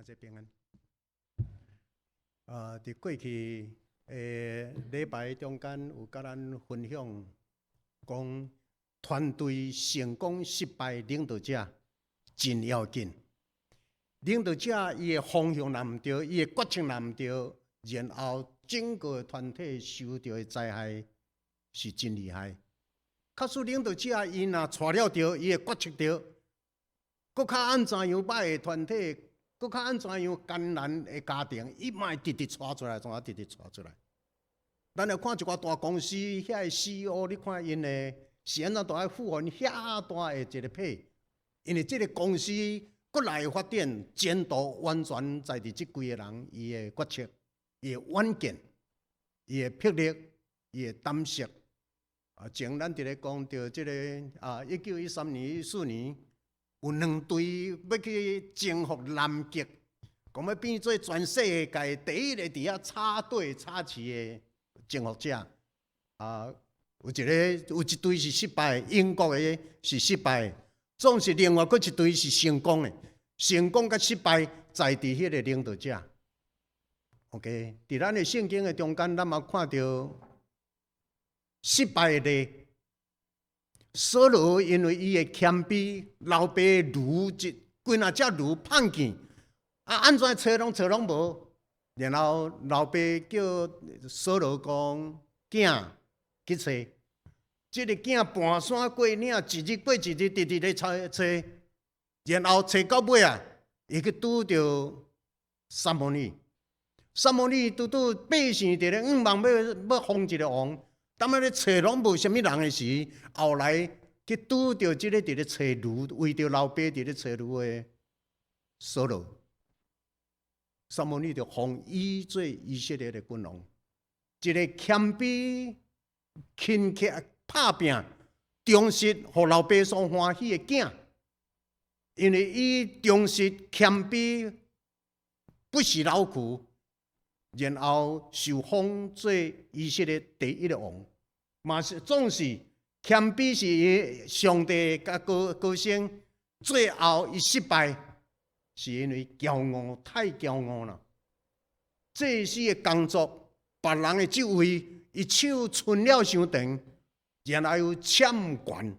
兄弟平安。佇過去的禮拜中間，有佮咱分享講團隊成功失敗，領導者真要緊。領導者伊的方向若毋對，伊的決策若毋對，然後整個團體受著的災害是真厲害。假使領導者伊若帶了對，伊的決策對，閣較按怎樣歹的團體，閣較按怎樣艱難的家庭，伊嘛會直直帶出來，怎啊直直帶出來？咱來看一寡大公司遐个 CEO，你看𪜶的是按怎都愛付予遐大的一個 pay，因為這个公司國內發展前途完全在佇這幾個人伊的決策、伊的遠見、伊的魄力、伊的膽識。前咱佇咧講著這个1913年、14年，有兩隊欲去征服南極，講欲變做全世界第一个佇遐插隊插旗的征服者。有一个有一隊是失敗，英國的是失敗，總是另外閣一隊是成功的。成功佮失敗在佇彼个領導者。OK，佇咱的聖經的中間，咱嘛看著失敗的掃羅，因為伊的謙卑，老爸驢一幾若隻驢紡去，按怎揣攏揣攏無，然後老爸叫掃羅講：囝去揣，這个囝盤山過嶺，一日過一日，直直咧揣揣，然後揣到尾啊，伊去拄著撒母耳，撒母耳拄拄百姓佇咧向望欲封一个王。當仔咧揣攏無啥物人的時，後來去拄著這个佇咧揣驢，為著老爸佇咧揣驢的掃羅。撒母耳就封伊做以色列的君王，一個謙卑、勤儉、拍拚、忠實，予老爸所歡喜的囝。因為伊忠實、謙卑，不辭勞苦，然後受封做以色列第一个王。嘛是總是謙卑是上帝佮高高升，最後伊失敗，是因為驕傲，太驕傲啦。祭司的工作，別人的職位，伊手伸了傷長，然後又僭權。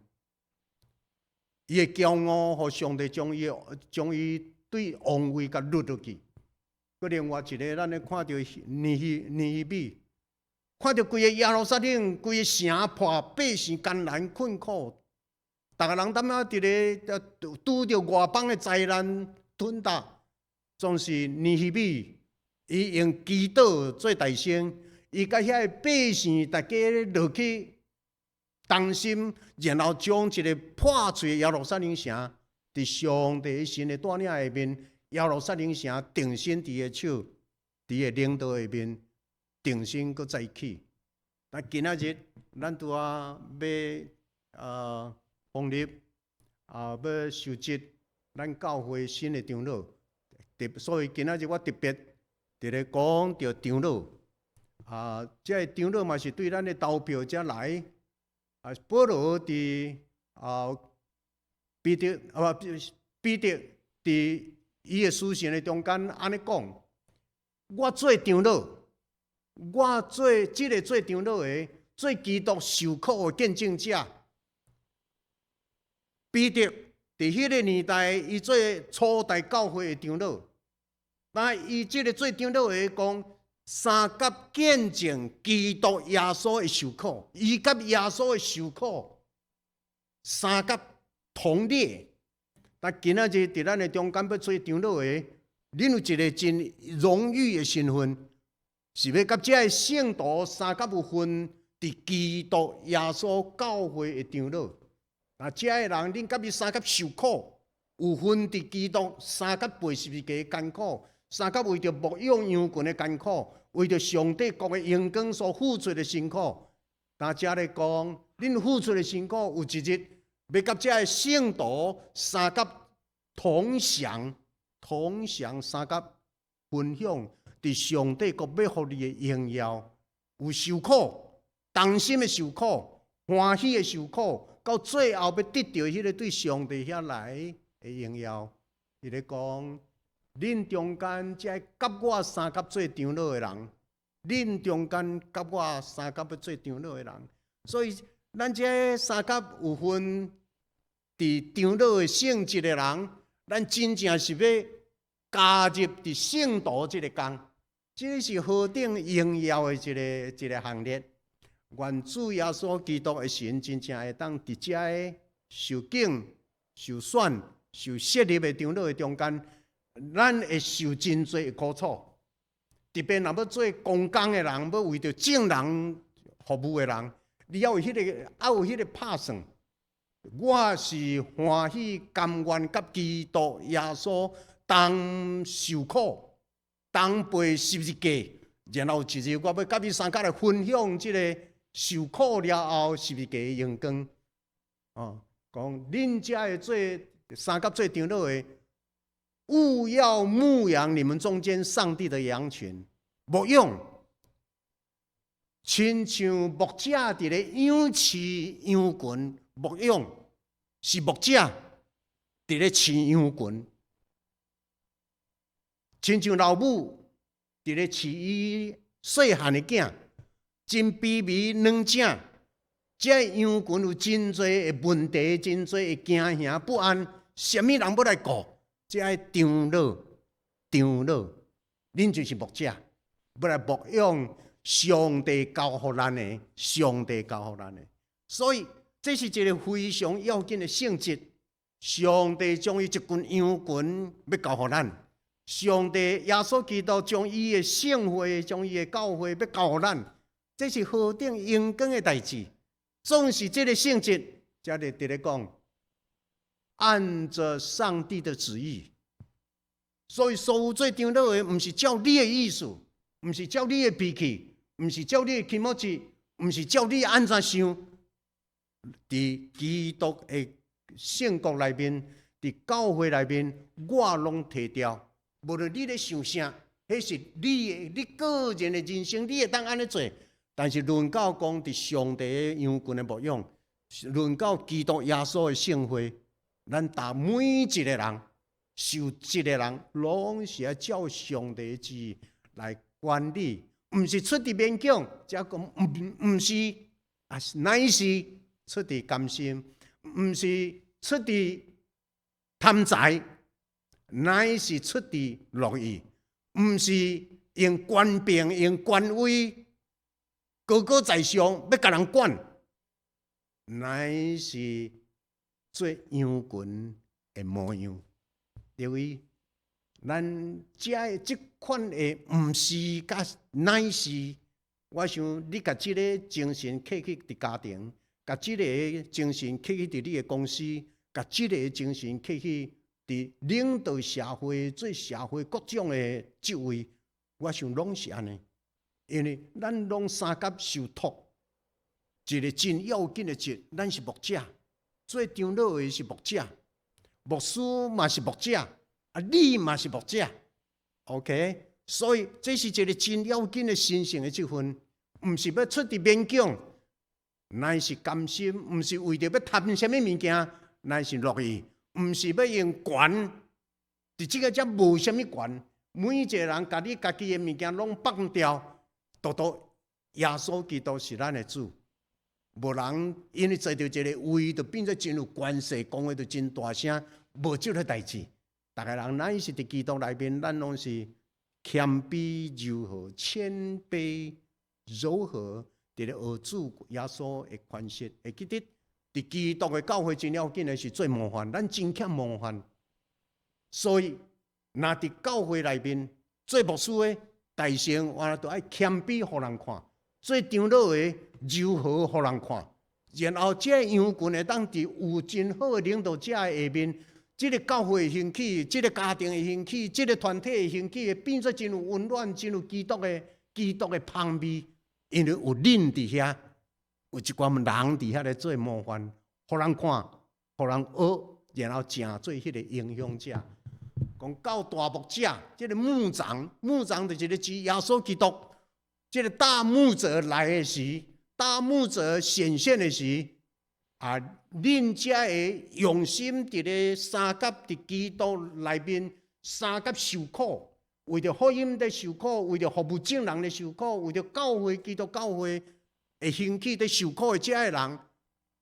伊的驕傲，予上帝將伊對王位共掠落去。閣另外一个，咱咧看著尼希米，看著規個耶路撒冷，規个城破，百姓艱難困苦，逐个人踮遐佇咧拄著外邦的災難吞打，總是尼希米，伊用祈禱做代先，伊佮遐个百姓大家落去同心，然後將一个破碎的耶路撒冷城，佇上帝神的帶領下面，耶路撒冷城重新佇伊的手，佇伊的領導下面，重新閣再起。但今仔日咱拄仔欲封立欲受洗咱教會新的長老，特所以今仔日我特別佇咧講著長老。這个長老嘛是對咱的投票才來。保羅佇彼得彼得佇伊的書信的中間按呢講：我做長老，我做這个做長老的，做基督受苦的見證者。彼得佇彼个年代，伊做初代教會的長老，但伊這个做長老的講，相佮見證基督耶穌的受苦，伊佮耶穌的受苦相佮同列。但今仔日佇咱的中間欲做長老的，恁有一個真榮譽的身份，是欲佮這个聖徒相佮有份佇基督耶穌教會的長老。啊，這个人恁佮伊相佮受苦，有份佇基督相佮背十字架的艱苦，相佮為著牧養羊群的艱苦，為著上帝國的榮光所付出的辛苦。但這咧講，恁付出的辛苦，有一日欲佮這个聖徒相佮同享、同享相佮分享，佇上帝國欲予你的榮耀，有受苦，同心的受苦，歡喜的受苦，到最後欲得著彼个對上帝遐來的榮耀。伊咧講，恁中間這佮我相佮做長老的人，恁中間佮我相佮欲做長老的人，所以咱這相佮有份佇長老的性質的人，咱真正是欲加入佇聖徒這個工，這是何等榮耀的一個一個行列。願主耶穌基督的神真正會當佇遮个受揀、受選、受設立的長老的中間，咱會受真濟的苦楚。特別若欲做公工的人，欲為著眾人服務的人，你要有彼個，愛有彼個拍算。我是歡喜甘願佮基督耶穌同受苦，同背十字架，然後一日我欲佮伊相佮來分享這个受苦了後十字架的榮光。哦，講恁遮的做相佮做長老的，務要牧養你們中間上帝的羊群，牧養，親像牧者佇咧養飼羊群，牧養是牧者佇咧飼羊群，親像老母佇咧飼伊細漢的囝，真卑微軟正，這羊群有真濟的問題，真濟的驚嚇不安，啥物人欲來顧？這个長老，長老，恁就是牧者，欲來牧養上帝交予咱的，上帝交予咱的。所以這是一個非常要緊的性質。上帝將伊一群羊群欲交予咱，上帝耶穌基督將伊的聖會，將伊的教會欲交予咱，這是何等榮光的代誌。總是這个性質，這裡佇咧講，按著上帝的旨意。所以，所有做長老的，毋是照你的意思，毋是照你的脾氣，毋是照你的気持ち，毋是照你按怎想。佇基督的聖國內面，佇教會內面，我攏提掉。無論你咧想啥，彼是你的、你個人的人生，你會當按呢做。但是論到講佇上帝的羊群的牧養，論到基督耶穌的聖會，咱逐每一個人，受職的人，攏是愛照上帝的旨意來管理，毋是出佇勉強，這講毋是啊，乃是出佇甘心，毋是出佇貪財，乃是出佇樂意，毋是用權柄、用權威高高在上，欲共人管，乃是做羊群的模樣。因為咱這這款的毋是佮乃是，我想你共這个精神揢去佇家庭，共這个精神揢去佇你的公司，共這个精神揢去佇領導社會、做社會各種的職位，我想攏是按呢。因為咱攏相佮受託一个真要緊的職，咱是牧者，做長老的是牧者，牧師嘛是牧者，啊，你嘛是牧者，OK？所以這是一个真要緊的神聖的職分，毋是欲出佇勉強，乃是甘心，毋是為著欲貪啥物物件，乃是樂意，毋是欲用權，佇這个遮無啥物權，每一個人共你家己的物件攏放掉，獨獨耶穌基督是咱的主，無人因為坐著一個位，就變做真有權勢，講話就真大聲，無這个代誌。逐个人，咱是佇基督內面，咱攏是謙卑柔和、謙卑柔和，佇咧學主耶穌的款式。會記得佇基督的教會真要緊的是做模範，咱真欠模範。所以，若佇教會內面做牧師的，大聲話都愛謙卑予人看；做長老的柔和予人看。然後，這个羊群會當佇有真好的領導者的下面，這个教會興起，這个家庭的興起，這个團體的興起，會變做真有溫暖、真有基督的芳味。因為有恁佇遐，有一寡人佇遐咧做模範，予人看，予人學，然後成做彼个影響者。講到大牧者，這个牧長，牧長就是咧指耶穌基督。這个大牧者來的時，大牧者顯現的時，啊，恁才會用心佇咧相佮佇基督內面相佮受苦，為著福音咧受苦，為著服務眾人咧受苦，為著教會基督教會會興起咧受苦的這个人，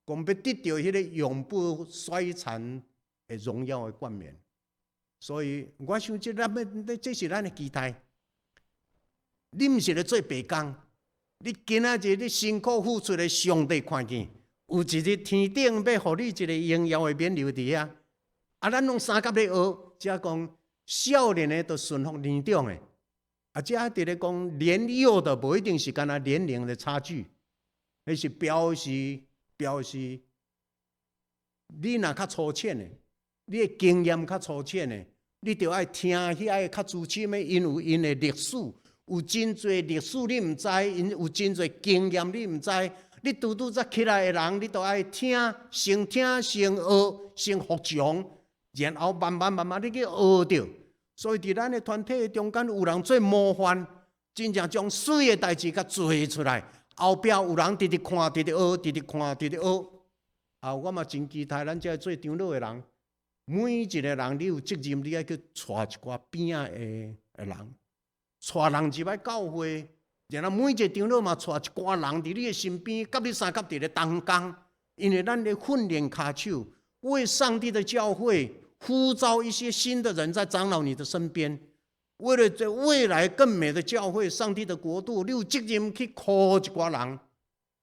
講欲得著彼个永不衰殘的榮耀的冠冕。所以我想這咱欲，這是咱的期待。你毋是咧做白工，你今仔日你辛苦付出的，上帝看見，有一日天頂欲予你一个榮耀的冕旒佇遐。啊，咱攏相佮咧學，才講少年的著順服年長的。啊，這佇咧講年幼的，無一定是干焦年齡的差距，彼是表示，你若較粗淺的，你的經驗較粗淺的，你著愛聽遐個較資深的，𪜶有𪜶的歷史，有真濟歷史你毋知，𪜶有真濟經驗你毋知。你拄拄才起來的人，你著愛聽，先聽先學，先服從，然後慢慢慢慢你去學著。所以佇咱的團體中間有人做模範，真正將媠的代誌共做出來。後壁有人直直看，直直學，直直看，直直學。啊，我嘛真期待咱這做長老的人，每一个人你有責任，你愛去帶一寡邊仔的人，帶人入來教會，然後每一個長老嘛帶一寡人佇你的身邊，佮你相佮佇咧同工，因為咱咧訓練跤手，為上帝的教會呼召一些新的人在長老你的身邊，為了這未來更美的教會、上帝的國度，你有責任去 call 一寡人，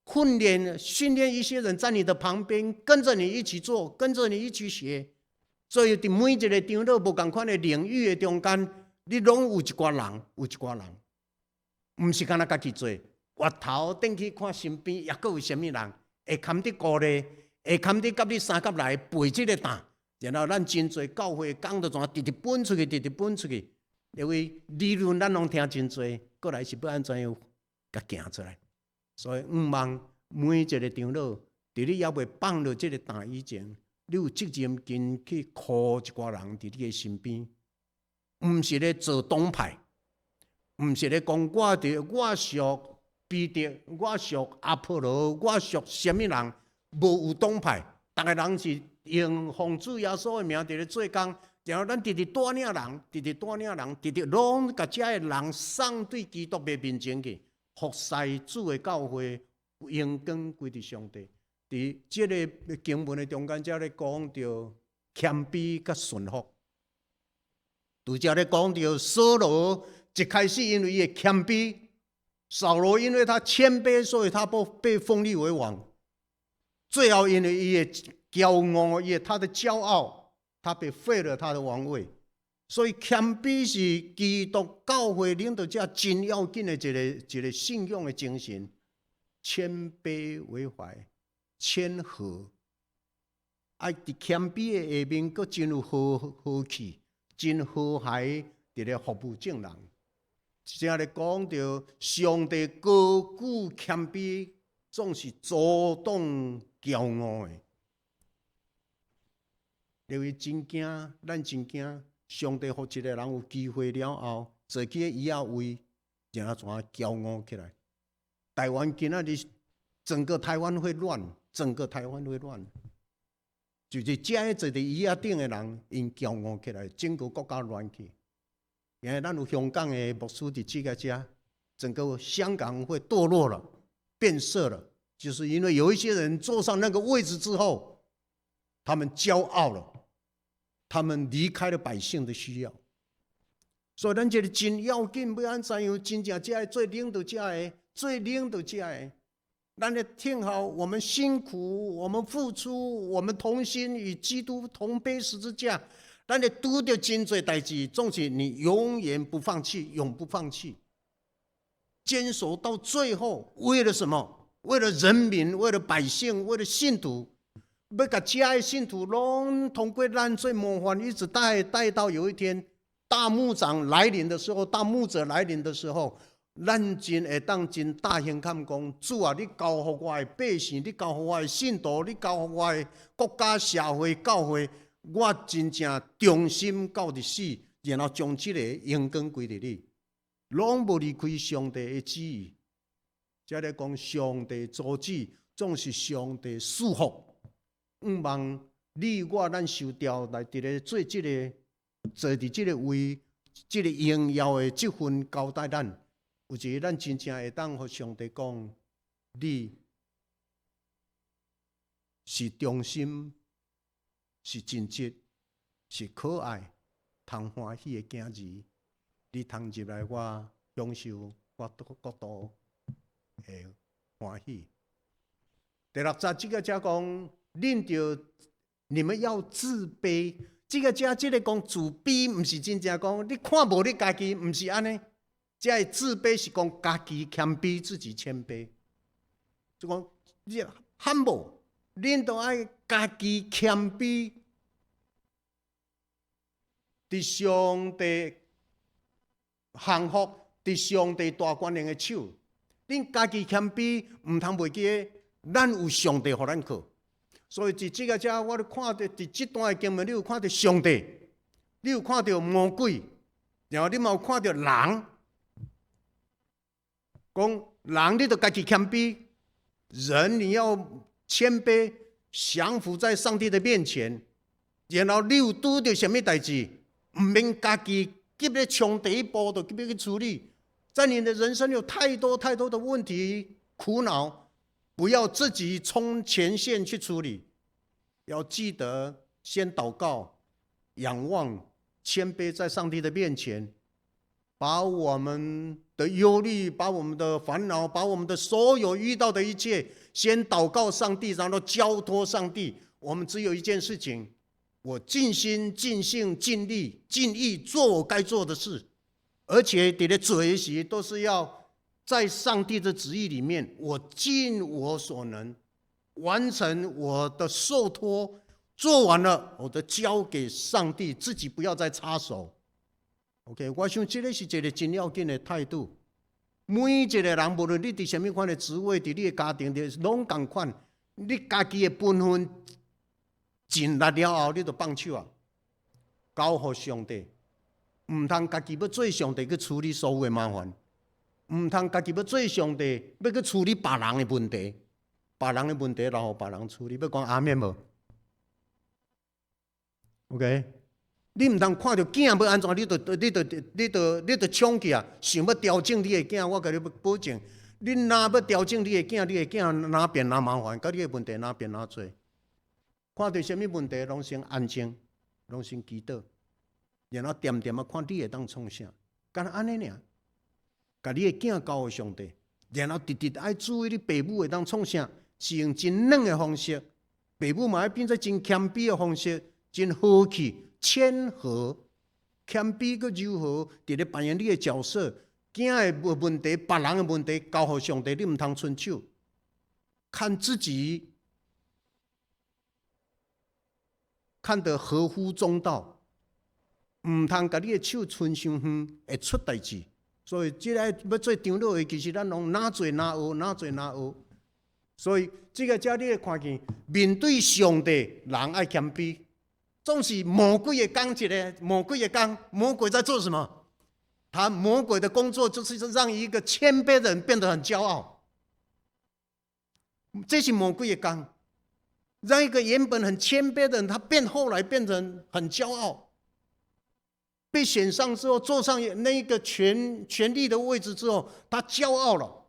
訓練訓練一些人在你的旁邊，跟着你一起做，跟着你一起學。所以，佇每一个長老無仝款的領域的中間，你攏有一寡人，有一寡人，毋是干焦家己做。回頭轉去看身邊，抑閣有啥物人會堪得鼓勵，會堪得佮你相佮來背這个擔。然後咱真濟教會講就怎直直分出去，直直分出去。因為理論咱攏聽真濟，過來是欲按怎樣共行出來。所以，向望每一个長老，佇你猶未放落這个擔以前，你有責任緊去 call 一寡人佇你的身邊，毋是咧做黨派，毋是咧講我佇我屬彼得，我屬阿波羅，我屬啥物人，無有黨派，逐个人是用奉主耶穌的名佇咧做工，然後咱直直帶領人，直直帶領人，直直攏共遮个人送對基督的面前去，服侍主的教會，榮光歸佇上帝。佇這个經文的中間，才咧講著謙卑佮順服。拄才咧講著掃羅一開始因為伊的謙卑，掃羅因為他謙卑，所以他不被封立為王。最後因為伊的驕傲，伊的他的驕傲，他被廢了他的王位。所以謙卑是基督教會領導者真要緊的一個信仰的精神，謙卑為懷。謙和，啊！佇謙卑的下面，閣真有和和氣，真和諧，佇咧服務眾人。正咧講著上帝高舉謙卑，總是阻擋驕傲的。因為真驚，咱真驚，上帝予一个人有機會了後，坐佇个椅仔位，然後怎驕傲起來？台灣今仔日整個台灣會亂，整個台灣會亂，就是遮个坐佇椅仔頂的人，𪜶驕傲起來，整個國家亂去。因為咱有香港的牧師佇這个遮，整個香港會墮落了，變色了，就是因為有一些人坐上那個位置之後，他們驕傲了，他們離開了百姓的需要。所以咱這个真要緊，欲按怎樣真正遮个做領導者的，做領導者的。咱咧聽好，我們辛苦，我們付出，我們同心與基督同背十字架。咱咧拄著真濟代誌，總是你永遠不放棄，永不放棄，堅守到最後。為了什麼？為了人民，為了百姓，為了信徒，欲共遮的信徒攏通過咱做模範，一直帶帶到有一天大牧長來臨的時候，大牧者來臨的時候。咱真會當真大聲喊講：主啊，你交予我的百姓，你交予我的信徒，你交予我的國家、社會、教會，我真正忠心到佇死，然後將這个榮光歸予你，攏無離開上帝的旨意。才咧講上帝阻止，總是上帝賜福。向望你我咱受調來佇咧做這个坐佇這个位，這个榮耀的職分交代咱，有一日咱真正會當予上帝講，你是忠心，是盡職，是可愛，通歡喜的囝兒，你通入來我享受我國度的歡喜。第六節這个遮講，恁著你們要自卑。這个遮這个講自卑，毋是真正講你看無你家己，毋是按呢。這个自卑是講家己謙卑，自己謙卑。就講你 humble，恁都愛家己謙卑，佇上帝降服，佇上帝大權能的手。恁家己謙卑，毋通袂記得，咱有上帝予咱靠。所以佇這个遮，我咧看著佇這段的經文，你有看著上帝，你有看著魔鬼，然後你嘛有看著人。講人，你著家己謙卑，人你要謙卑，降服在上帝的面前。然後你有拄著啥物代誌，毋免家己急咧衝第一步，就急欲去處理。在你的人生有太多太多的問題苦惱，不要自己衝前線去處理，要記得先禱告、仰望、謙卑在上帝的面前，把我們的憂慮、把我們的煩惱、把我們的所有遇到的一切，先禱告上帝，然後交託上帝。我們只有一件事情：我盡心、盡性、盡力、盡意做我該做的事，而且佇咧做的時都是要在上帝的旨意裡面，我盡我所能完成我的受託，做完了，我都交給上帝，自己不要再插手。OK，我想這个是一个真要緊的態度。每一個人，無論你佇啥物款的職位，佇你的家庭，佇攏仝款，你家己的本分盡力了後，你就放手啊，交予上帝。毋通家己欲做上帝去處理所有的麻煩，毋通家己欲做上帝欲去處理別人的問題，別人的問題留予別人處理。欲講阿們無？OK。你毋通看著囝欲按怎，你就衝去啊！想欲調整你的囝，我共你保證，你若欲調整你的囝，你的囝若變若麻煩，佮你的問題若變若濟。看著啥物問題，攏先安靜，攏先祈禱，然後恬恬仔看你會當創啥，干焦按呢爾，共你的囝交予上帝，然後直直愛注意你爸母會當創啥，是用真軟的方式，爸母嘛愛變做真謙卑的方式，真和氣。謙和、謙卑閣柔和，佇咧扮演你的角色。囝的問題、別人的問題，交予上帝，你毋通伸手。看自己看得合乎中道，毋通共你的手伸傷遠，會出代誌。所以，這个欲做長老的，其實咱攏若做若學，若做若學。所以，這个遮你會看見，面對上帝，人愛謙卑。總是魔鬼的工一个，魔鬼的工，魔鬼在做什麼？他魔鬼的工作就是讓一個謙卑的人變得很驕傲。這是魔鬼的工，讓一個原本很謙卑的人，他變後來變成很驕傲。被選上之後，坐上那個權力的位置之後，他驕傲了，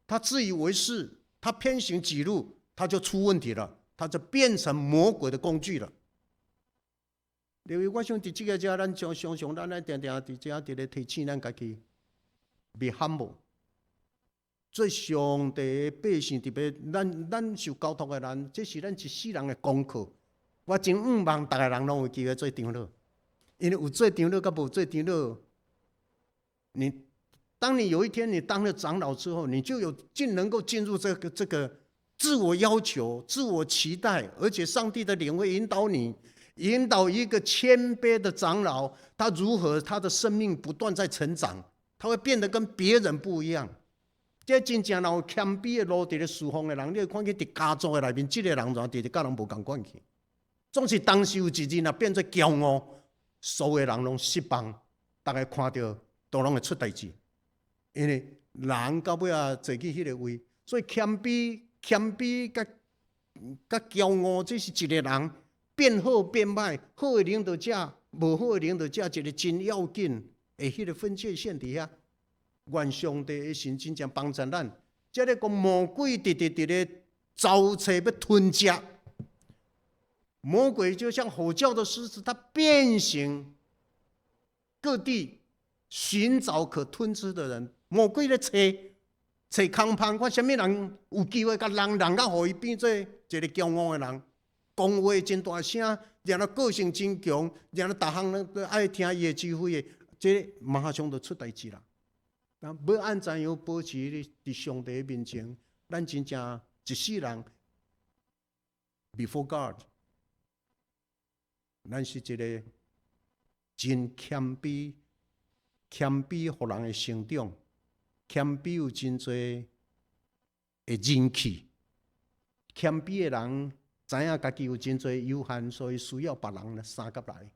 他自以為是，他偏行己路，他就出問題了，他就變成魔鬼的工具了。因為我想佇這个遮，咱常常常，咱愛定定佇遮佇咧提醒咱家己，be humble。做上帝的百姓，特別咱受交託的人，這是咱一世人的功課。我真向望逐个人攏有機會做長老，因為有做長老佮無做長老，你當你有一天你當了長老之後，你就有能夠進入這個自我要求、自我期待，而且上帝的靈會引導你。引導一個謙卑的長老，他如何他的生命不斷在成長，他會變得跟別人不一樣。這真正若有謙卑的路佇咧侍奉的人，你會看見佇家族的內面，這個人怎佇咧佮人無仝款去。總是當時有一日若變做驕傲，所有人攏失望，逐家看著都攏會出代誌。因為人到尾仔坐去彼个位，所以謙卑、謙卑佮驕傲，這是一個人。變好變歹，好的領導者，無好的領導者，一個真要緊的彼個分界線佇遐。願上帝的神真正幫助咱。這个講魔鬼直直佇咧遭找欲吞食。魔鬼就像吼叫的獅子，他遍行各地尋找可吞吃的人。魔鬼咧揣揣空芳，看啥物人有機會共人人較予伊變做一个驕傲的人，講話真大聲，然後個性真強，然後逐項攏都愛聽伊的指揮的，這個馬上就出代誌啦。那欲按怎樣保持佇上帝面前，咱真正一世人 before God，咱是一個真謙卑、謙卑予人的成長，謙卑有真濟的人氣。謙卑的人知影家己有真濟有限，所以需要別人來相佮來。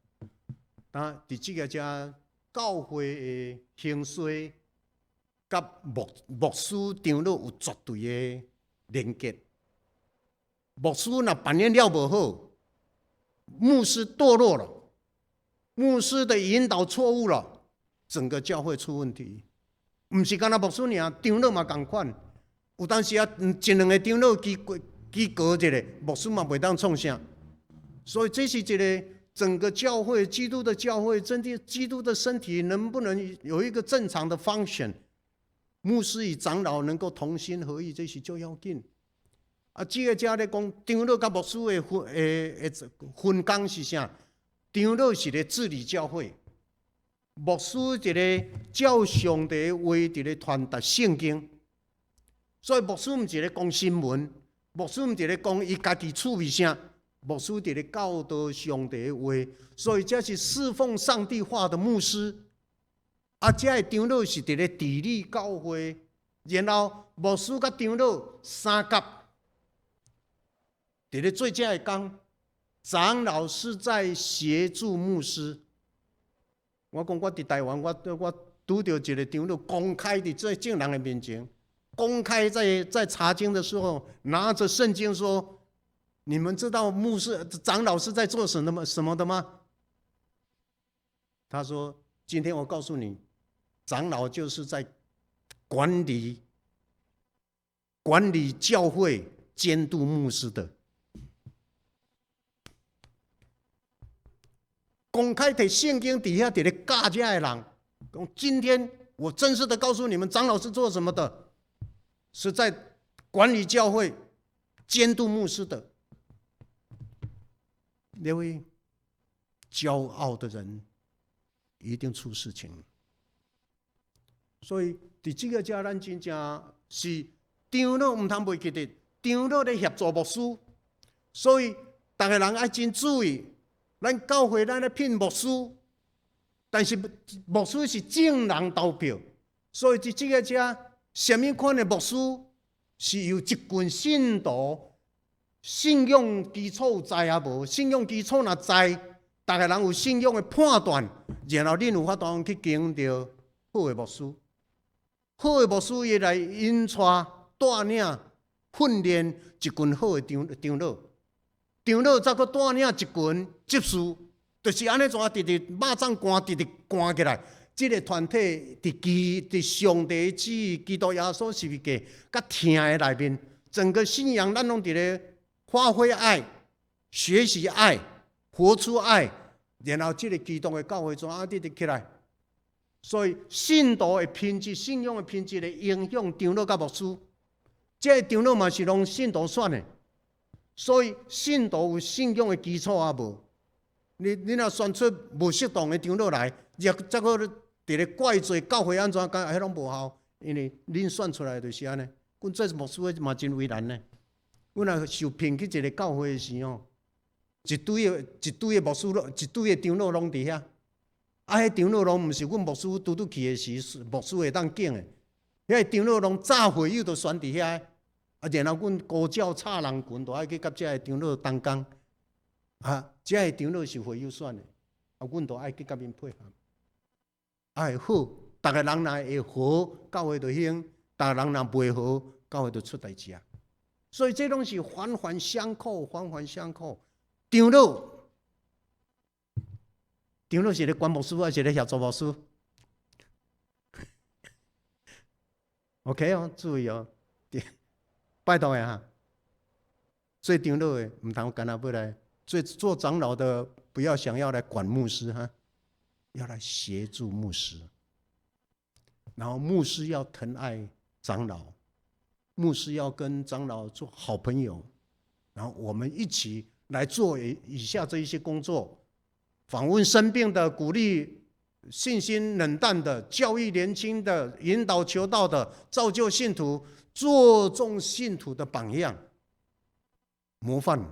但佇這个遮教會的興衰，佮牧師長老有絕對的連結。牧師若扮演了無好，牧師墮落了，牧師的引導錯誤了，整個教會出問題。毋是干焦牧師爾，長老嘛仝款。有當時啊，一兩個長老機機過一下，牧師嘛袂當創啥。所以這是一個整個教會，基督的教會，真的基督的身體能不能有一個正常的 function？牧師與長老能夠同心合意，這是最要緊。啊，這个遮咧講長老佮牧師的分工是啥？長老是咧治理教會，牧師佇咧照上帝的話佇咧傳達聖經。所以牧師毋是咧講新聞，牧師毋是咧講伊家己趣味啥，牧師佇咧教導上帝的話。所以這是侍奉上帝話的牧師。啊，這个長老是佇咧治理教會，然後牧師佮長老相佮，佇咧做這个工。長老是在協助牧師。我講我佇台灣，我拄著一個長老公開佇這眾人的面前，公開在查經的時候，拿着聖經說：“你們知道牧師長老是在做什麼什麼的嗎？”他說：“今天我告訴你，長老就是在管理教會、監督牧師的。”公開佇聖經底下佇咧教這的人，講今天我真實的告訴你們，長老是做什麼的？是在管理教會、監督牧師的。那位驕傲的人一定出事情。所以，佇這个遮，咱真正是長老毋通袂記得，長老咧協助牧師，所以逐个人愛真注意。咱教會咱咧聘牧師，但是牧師是眾人投票，所以佇這个遮，啥物款的牧師是由一群信徒信仰基礎有在抑無？信仰基礎若在，逐个人有信仰的判斷，然後恁有法度去揀著好的牧師。好的牧師伊來引帶、帶領、訓練一群好的長老。長老再閣帶領一群執事，就是按呢怎直直肉粽捾直直捾起來。這个團體佇上帝旨意、基督耶穌十字架佮疼的內面，整個信仰咱攏佇咧發揮愛、學習愛、活出愛，然後這个基督的教會怎啊直直起來。所以信徒的品質、信仰的品質會影響長老佮牧師。這个長老嘛是攏信徒選的。所以信徒有信仰的基礎抑無？你若選出無適當的長老來，也再閣佇咧怪罪教會按怎講，彼攏無效，因為恁選出來就是按呢。阮做牧師的嘛真為難呢。阮若受聘去一个教會的時吼，一堆的牧師攏，一堆的長老攏佇遐。啊，彼長老攏毋是阮牧師拄拄去的時，牧師會當揀的。彼个長老攏早會友都選佇遐。啊，然後阮呼叫插人群，都愛去佮這个長老同工。啊，這个長老是會友選的，啊，阮都愛去佮𪜶配合。啊，會好，逐个人若會和，教會就興；逐个人若袂和，教會就出代誌啊。所以這攏是環環相扣，環環相扣。長老長老是咧管牧師，還是咧協助牧師？OK 哦，注意哦，拜託的哈。做長老的毋通干焦欲來做長老的，不要想要來管牧師哈，要來協助牧師。然後牧師要疼愛長老，牧師要跟長老做好朋友，然後我們一起來做以下這一些工作：訪問生病的，鼓勵信心冷淡的，教育年輕的，引導求道的，造就信徒，做眾信徒的榜樣、模範。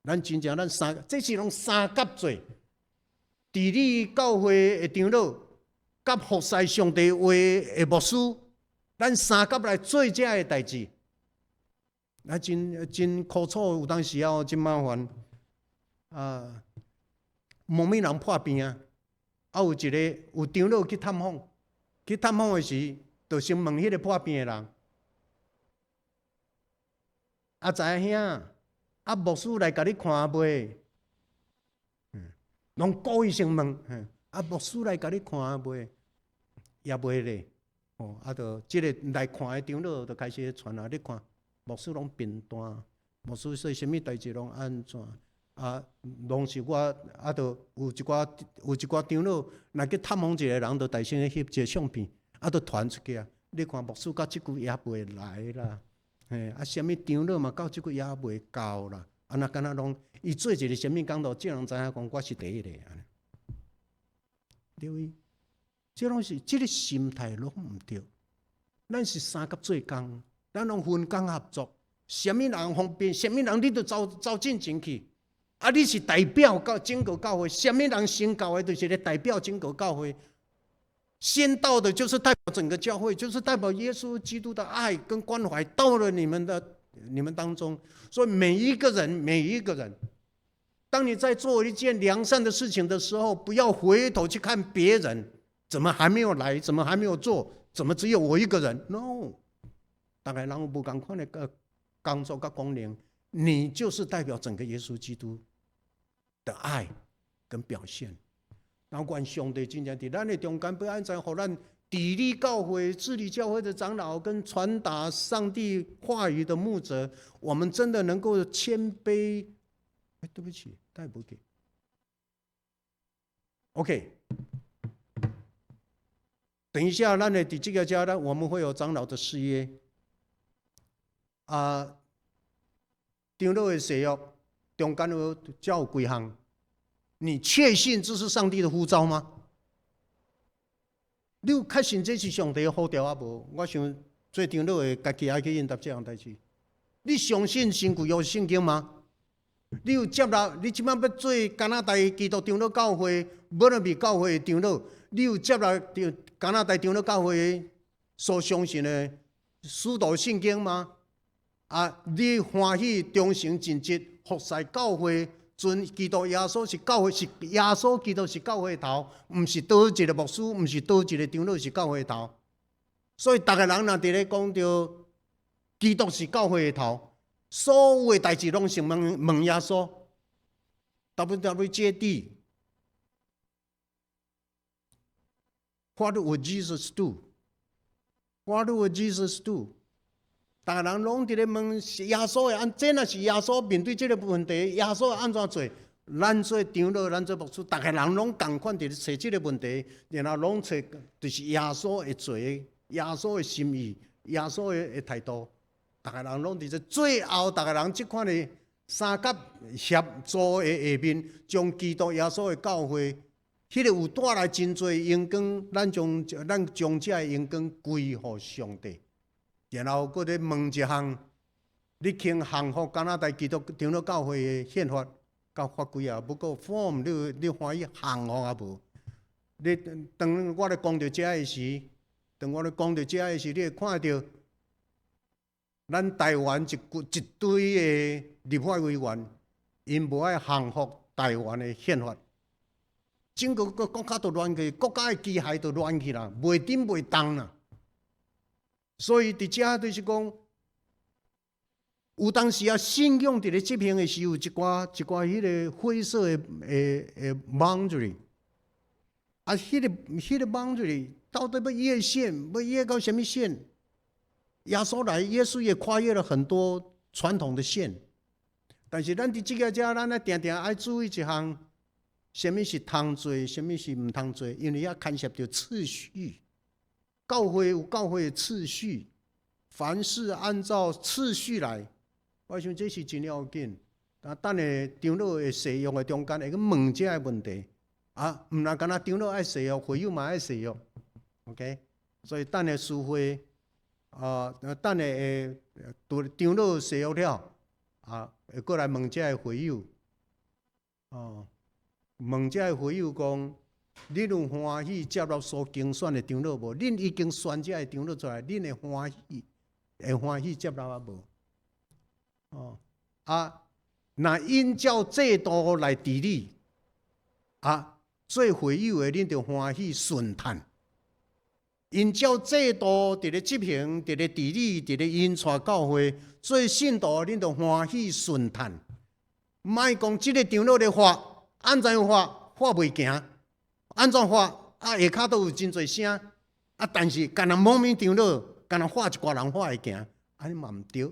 咱真正咱三，這是攏三甲做，治理教會的長老，佮服侍上帝話的牧師，咱三甲來做這个代誌。啊，真真苦楚，有當時啊，真麻煩。啊，無物人破病啊，啊有一个有長老去探訪，去探訪的時，就先問彼个破病的人，阿知兄，啊牧師來共你看未？攏故意先問，啊牧師來共你看未？也未咧，哦，啊，就這个來看的長老就開始傳啊，你看牧師攏貧惰，牧師說啥物代誌攏按怎？啊，攏是我，啊，就有一寡長老，若去探訪一个人，就大聲翕一个相片，啊，就傳出去啊。你看牧師到這久也未來啦，嘿，啊，啥物長老嘛到這久也未到啦。啊，若敢若攏伊做一个啥物工作，這人知影講我是第一个按呢。對毋？這攏是這个心態攏毋對。咱是三甲做工，咱攏分工合作，啥物人方便，啥物人你就走走進前去。啊！你是代表教整個教會，啥物人先到的，就是咧代表整個教會。先到的，就是代表整個教會，就是代表耶穌基督的愛跟關懷到了你們當中。所以每一個人，每一個人，當你在做一件良善的事情的時候，不要回頭去看別人怎麼還沒有來，怎麼還沒有做，怎麼只有我一個人？No，逐个人有無仝款的個工作佮功能，你就是代表整個耶穌基督的愛跟表現。然後願上帝真正佇咱的中間，欲按怎予咱治理教會、治理教會的長老跟傳達上帝話語的牧者，我們真的能夠謙卑。哎，對不起，帶不給。OK，等一下，咱的佇這個家呢，我們會有長老的誓約。啊，長老的誓約中間有教幾項？你確信這是上帝的呼召嗎？你有確信這是上帝的呼召啊無？我想做長老的，家己愛去應答這項代誌。你相信新舊約聖經嗎？你有接納？你這擺欲做加拿大基督長老教會、無論是教會的長老，你有接納加拿大長老教會所相信的使徒信經嗎？啊，你歡喜忠誠盡職服侍教會，尊基督耶穌是教會，是耶穌基督是教會頭，毋是佗一个牧師，毋是佗一个長老是教會頭。所以，逐个人若佇咧講著基督是教會的頭，所有的代誌攏先問問耶穌。WWJD。What would Jesus do? What would Jesus do? 逐个人攏佇咧問耶穌會按，這若是耶穌面對這个問題，耶穌會按怎做？咱做長老，咱做牧師，逐个人攏仝款佇咧揣這个問題，然後攏揣就是耶穌會做，耶穌的心意，耶穌的態度，逐个人攏佇這最後，逐个人這款的三甲協助的下面，將基督耶穌的教會，彼个有帶來真濟榮光，咱將這个榮光歸予上帝。然後閣咧問一項，你肯降服加拿大基督長老教會的憲法佮法規啊？不過 form 你歡喜降服啊無？你當我咧講著這个時，當我咧講著這个時，你會看著咱台灣一堆的立法委員，𪜶無愛降服台灣的憲法，整個國家都亂去，國家的機械都亂去啦，袂振袂動啦。所以佇遮就是講，有當時啊，信仰佇咧執行的時，有一寡一寡彼个灰色的 boundary。啊，彼个 boundary 到底欲越線，欲越到啥物線？耶穌來，耶穌也跨越了很多傳統的線。但是咱佇這个遮，咱愛定定愛注意一項，啥物是通做，啥物是毋通做，因為遐牽涉著次序。教會有教會的次序，凡事按照次序來。我想這是真要緊。啊，等下長老的誓約的中間會去問這个問題。啊，毋但干焦長老愛誓約，會友嘛愛誓約。OK，所以等下司會，啊，等下會長老誓約了，啊，會過來問這个會友。哦，問這个會友講，恁有歡喜接納所揀選的長老無？恁已經選這个長老出來，恁會歡喜，會歡喜接納啊無？哦，啊，若𪜶照制度來治理，啊，做會友的恁著歡喜順嘆。𪜶照制度佇咧執行，佇咧治理，佇咧引帶教會，做信徒恁著歡喜順嘆。莫講這个長老咧喝，按怎樣喝，喝袂行，按怎喝啊？下跤都有真濟聲啊！但是干焦某物長老，干焦喝一寡人喝會行，按呢嘛毋對。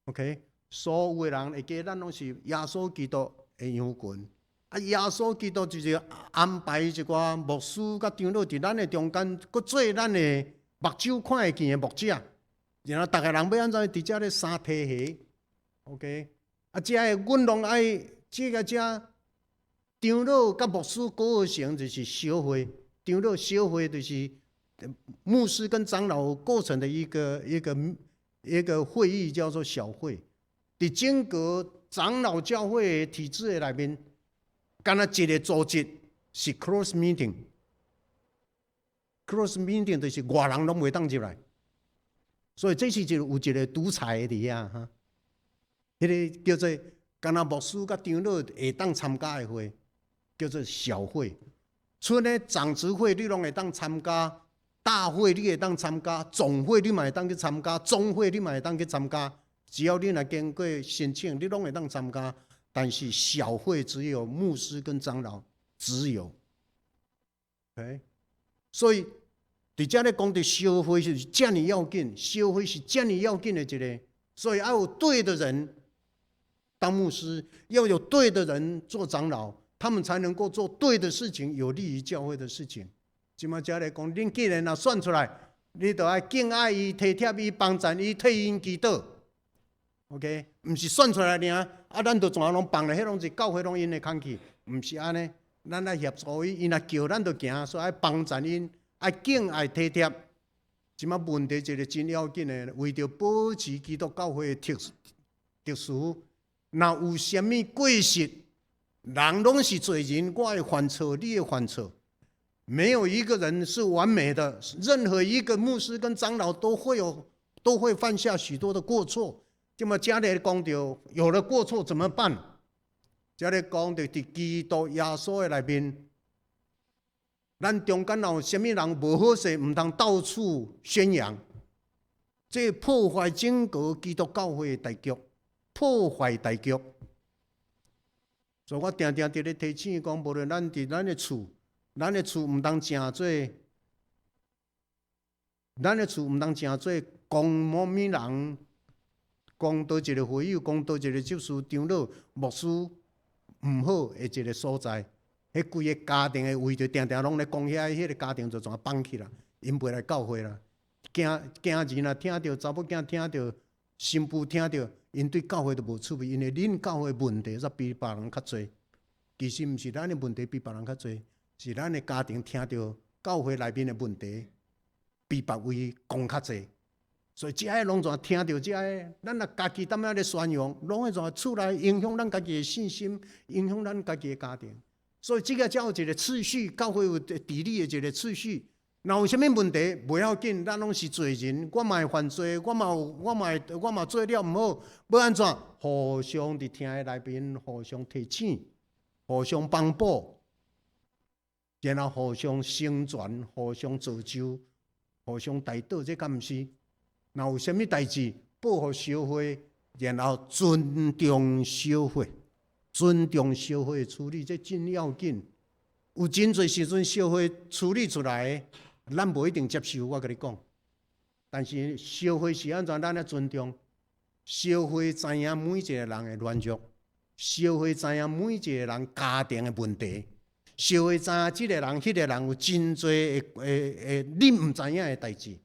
OK，所有的人會記，咱攏是耶穌基督的羊群。啊，耶穌基督就是安排一寡牧師佮長老佇咱的中間，閣做咱的目睭看會見的牧者。然後逐个人欲按怎佇遮咧相提攜。OK，啊，這个阮攏愛這个遮長老佮牧師構成就是小會，長老小會就是牧師跟長老構成的一個會議，叫做小會。佇整個長老教會的體制的內面，干焦一個組織是 close meeting，close meeting 就是外人攏袂當入來，所以這是一個有一個獨裁的佇遐哈。彼个叫做干焦牧師佮長老會當參加的會，叫做小會。賰呢長執會你攏會當參加，大會你會當參加，總會你嘛會當去參加，中會你嘛會當去參加。只要你若經過申請，你攏會當參加。但是小會只有牧師跟長老，只有。OK，所以佇遮咧講，佇小會是遮爾要緊，小會是遮爾要緊的一个，所以愛有對的人當牧師，要有對的人做長老，他們才能夠做對的事情，有利於教會的事情。這馬遮咧講，恁既然若選出來，你就愛敬愛伊、體貼伊、幫贊伊、替𪜶祈禱。OK，毋是選出來爾，啊，咱就全攏放咧，彼攏是教會攏𪜶的空去，毋是按呢。咱愛協助伊，𪜶若叫咱就行，所以愛幫贊𪜶，愛敬愛體貼。這馬問題一个真要緊的，為著保持基督教會的特殊，若有啥物過失，人攏是罪人，我會犯錯，你會犯錯，沒有一個人是完美的。任何一個牧師跟長老都會有，都會犯下許多的過錯。這麼遮咧講著，有了過錯怎麼辦？遮咧講著佇基督耶穌的內面，咱中間若有啥物人無好勢，毋通到處宣揚，這破壞整個基督教會的大局，破壞大局。所以我定定佇咧提醒講，無論咱佇咱的厝，咱的厝毋通成做，咱的厝毋通成做講某物人，講佗一个會友，講佗一個執事長老、牧師毋好的一個所在。彼規个家庭的話就定定攏咧講遐，彼个家庭就全放棄啦，𪜶袂來教會啦。囝囝兒若聽著，查某囝聽著，新婦聽著，𪜶對教會就無趣味，因為恁教會問題煞比別人較濟。其實毋是咱的問題比別人較濟，是咱的家庭聽著教會內面的問題比別位講較濟。所以這个攏全聽著這个，咱若家己踮遐咧宣揚，攏會全厝內影響咱家己的信心，影響咱家己的家庭。所以這个才有一個次序，教會有治理的一個次序。若有啥物問題，袂要緊，咱攏是罪人，我嘛會犯罪，我嘛有，我嘛會，我嘛做了毋好，欲按怎？互相佇疼的內面，互相提醒，互相幫補，然後互相成全，互相造就，互相代禱，這敢毋是？若有啥物代誌，報予小會，然後尊重小會，尊重小會處理，這真要緊。有真濟時陣小會處理出來，咱無一定接受。我共你講，但是小會是按怎，咱愛尊重。小會知影每一個人的軟弱，小會知影每一個人家庭的問題，小會知影這个人、彼个人有真濟的的的你毋知影的代誌。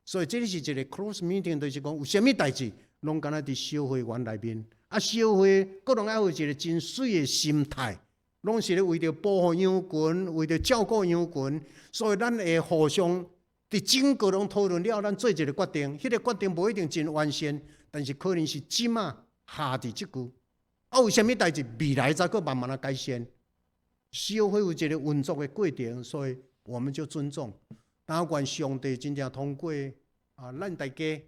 所以這是一個 close meeting，就是講有啥物代誌，攏敢若佇小會員內面。啊，小會閣攏愛有一個真媠的心態，攏是咧為著保護羊群，為著照顧羊群，所以咱會互相佇整個攏討論了，咱做一個決定。彼個決定無一定真完善，但是可能是這馬下佇這句。啊，有啥物代誌，未來才閣慢慢仔改善。小會有一個運作的過程，所以我們就尊重。但願上帝真正通過啊，咱大家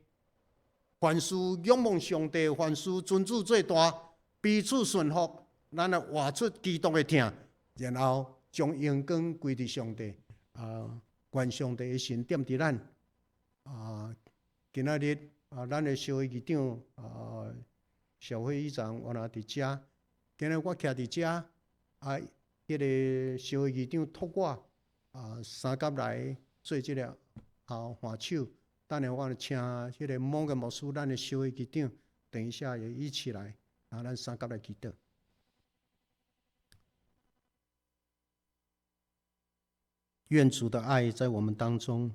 凡事仰望上帝，凡事尊主做大，彼此順服，咱來活出基督的疼，然後將榮光歸佇上帝。啊，願上帝的神踮佇咱。啊，今仔日啊，咱的小會議長啊，小會議長原來佇遮，今日我徛佇遮，啊，彼个小會議長託我啊，相佮來做這个啊換手。等下我請彼个某個牧師，咱的小會議長，等一下也一起來，啊，咱相佮來祈禱。願主的愛在我們當中，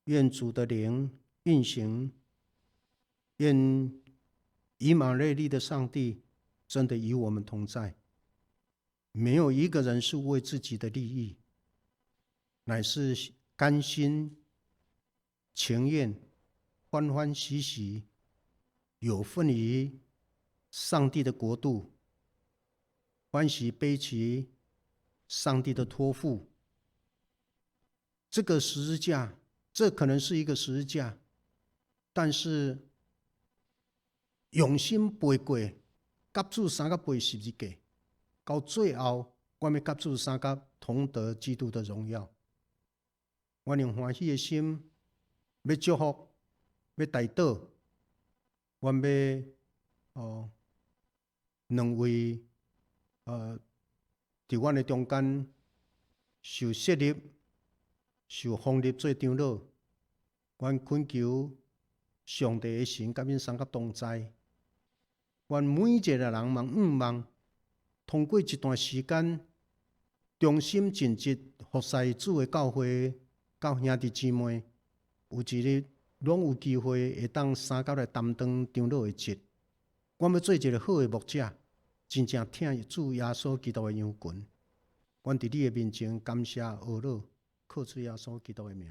願主的靈運行，願以馬內利的上帝真的與我們同在。沒有一個人是為自己的利益，乃是甘心情願、歡歡喜喜，有份於上帝的國度，歡喜背起上帝的託付。這個十字架，這可能是一個十字架，但是用心背過，佮主相佮背十字架，到最後，我欲佮主相佮同得基督的榮耀。我用歡喜的心，欲祝福，欲代禱，我欲哦，兩位佇阮的中間受設立、受封立做長老，阮懇求上帝的神佮恁相佮同在。願每一個人嘛向望，通過這段時間，忠心盡職服侍主的教會，佮兄弟姊妹，有一日攏有機會會當相佮來擔當長老的職。我欲做一個好的牧者，真正疼主耶穌基督的羊群。阮佇你的面前感謝阿樂，靠主耶穌基督的名。